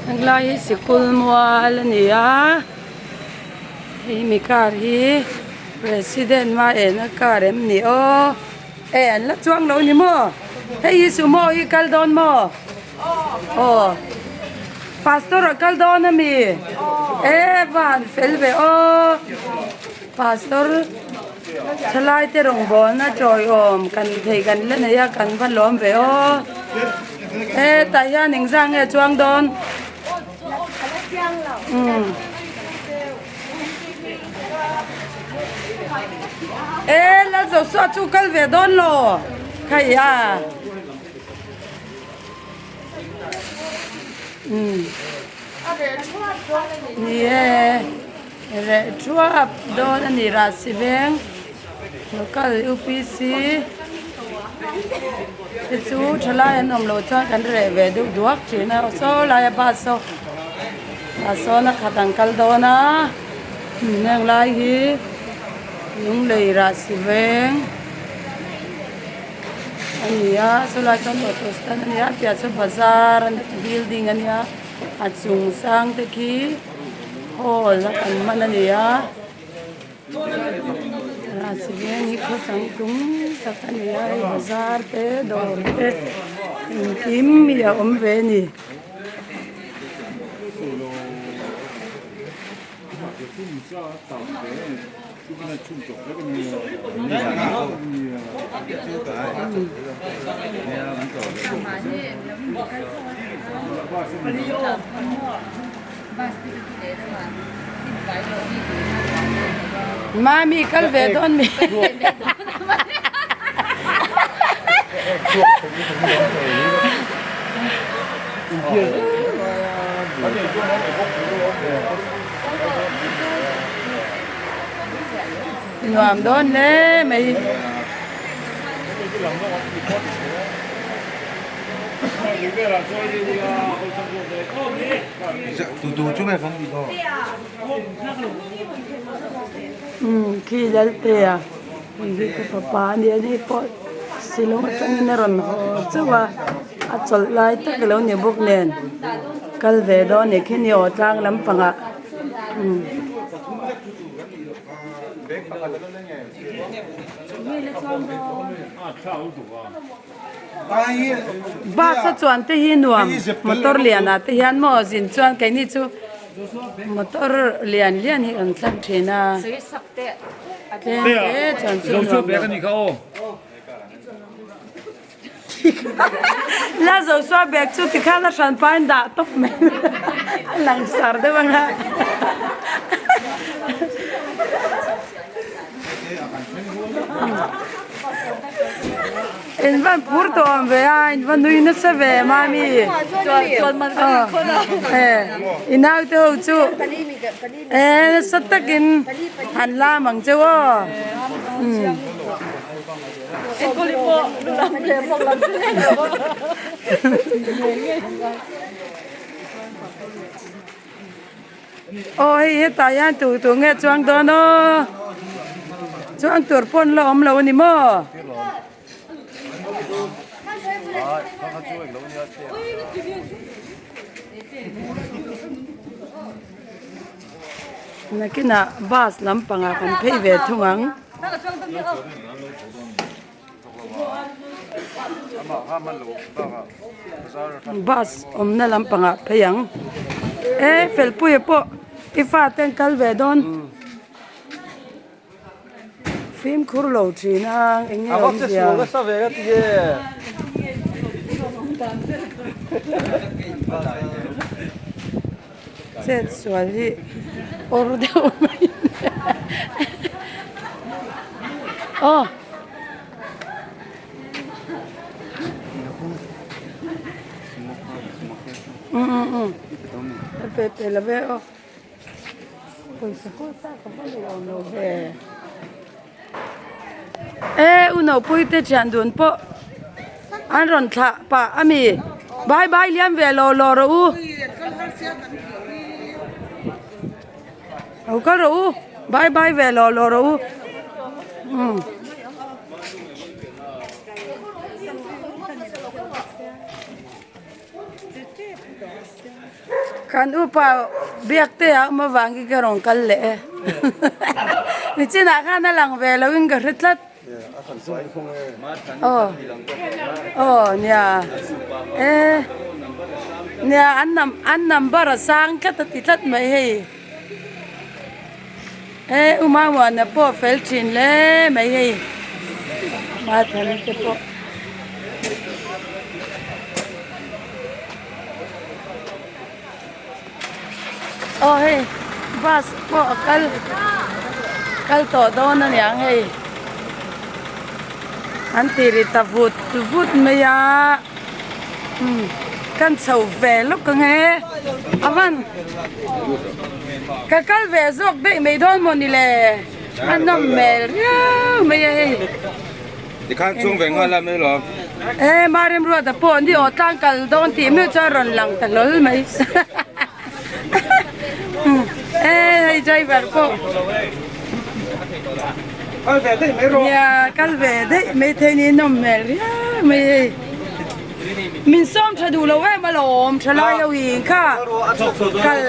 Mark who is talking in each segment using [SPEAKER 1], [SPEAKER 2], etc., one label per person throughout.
[SPEAKER 1] Helai hi sikul mual a ni a hei mi car hi president hmaena car em ni aw e an la chuang lo ni maw hei hi sumo hi kal dawn maw aw pastor a kal dawn a mi e van fel ve aw pastor thalai te rawngbawlna tawiawm kan thei kan la nei a kan va lawm ve aw. E tah hian engzah nge chuang dawn? Umm. E Lalzosua chu kal ve dawn lo khai a. Umm. Ni e reh thuap dawn a ni Rahsi veng. Local UPC te chu thalai an awm loh chuan kan reh ve deuh duak thin a saw laia bus saw tah sawn a khat an kal dawn a heng lai hi lunglei rahsi veng a ni a chulai chuan auto stand a ni a piah chu bazar building a nia a chung sang te khi hall a kan hman a ni a. Rahsi veng hi khaw changtlung tak a ni a hei bazar te dawr te engkim hi a awm ve a ni. Mami kal ve dawn mi. Nuam dawn hle mai. Umm khi Lalte a hei hi ka fapa a nia ni pawh silawng atangin a rawn haw chauh a a chawlh lai tak alo ni bawk nen kal ve dawn a ni khi ni aw tlang lampangah umm. Bus a chuan te hi nuam motor lian ah te hian maw zin chuan keini chu motor lian lian hi kan thlang thin a tlem te chuan chu nuam lo la Joshua bag chu tikhan a hran pain dah tawp mai a langsar deuh ang a. In van phur tawh awm ve a in va nui nasa ve mami i naute ho chu e nasa takin han lam ang cheu aw Aw hei hetah hian tur tur nge chuang dawn aw chuang tur pawn la awm lo a ni maw. Nakinah bus lampangah kan phei ve thung ang. Bus awmna lampangah phei ang e felpuia pawh i fate an kal ve dawn fimkhur lo thin a eng nge awmzia. Chet sual hi awr deuh mai aw. Um um um pe pe la ve aw pawisa pawh sa ka va nei awm lo ve e u nopui te thian dun pawh an rawn thlah pah a mi bye bye liam ve lo lo rawh u lo kal rawh u bye bye ve lo lo rawh u umm. Kan upa biak te ah awm avangin ka rawn kal leh e. Nichinah khan a lang ve lo in ka hre tlat. Aw aw nia e nia an num an number a sang tlat a ti tlat mai hei. E u Mamuana pawh fel thin hle mai hei Mathana te pawh. Aw hei bus pawh a kal kal tawh dawn a niang hei an ti ri ta vut vut mai a umm kan chho ve lawk ang e a van ka kal ve zawk daih mai dawn maw ni le a nawm hmel riau mai a hei.
[SPEAKER 2] Tikhan chung ve nghal a mai lo.
[SPEAKER 1] E Mariam Ruata pawh ni aw tlang kal dawn tih meuh chuan rawn lang ta hlawl mai. E hei driver pawh.
[SPEAKER 2] Kal ve daih mai rawh.
[SPEAKER 1] Nia kal ve daih mai thei ni nawm hmel riau mai hei. Min sawm tha duh lo em alawm tha lai ho in kha kal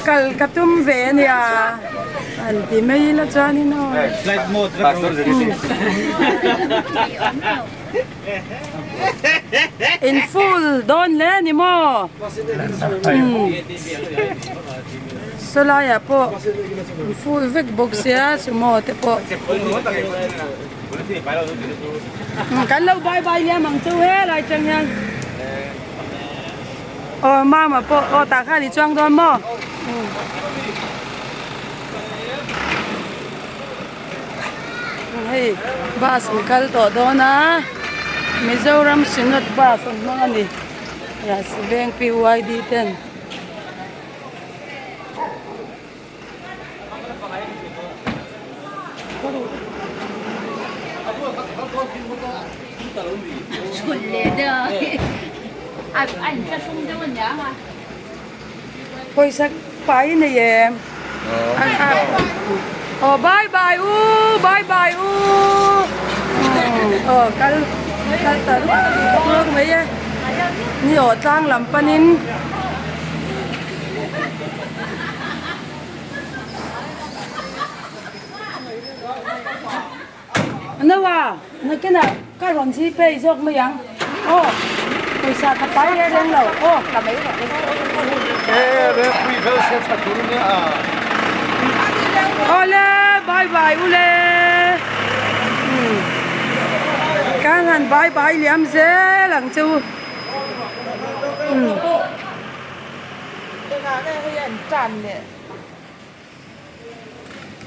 [SPEAKER 1] kal ka tum ve ania an ti mai ila chuanin aw. In full dawn hle a ni maw? Saw laiah pawh in full vek bawk sia sumo te pawh. Kan lo bye bye liam ang chu helai tang hian aw mama pawh aw tah khan i chuang dawn maw hei bus an kal tawh dawn a Mizoram Synod bus an hmang a ni Rahsiveng PYD ten. Pawisa pai nei em aw bye bye u bye bye u aw kal kal ta ruak ruak mai e ni aw tlang lam panin. Noa nakinah ka rawn zip phei zawk mai ang aw pawisa ka pai reng reng lo aw. Awle bye bye ule kan han bye bye liam zel ang che u.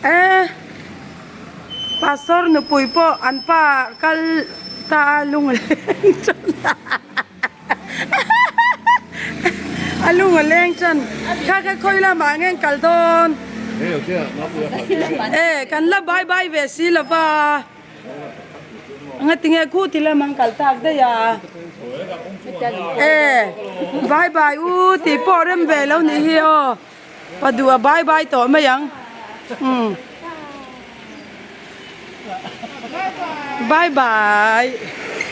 [SPEAKER 1] E pastor nupui pawh an pa kal ta a lung a leng tan a lung a leng tan kha kha khawi lamah nge an kal dawn e kan la bye bye ve si lova. Ngatinge khu ti lam an kal tak daih a e bye bye u tih pawh rem ve lo nih hi aw pa duh a bye bye tawh mai ang umm bye bye.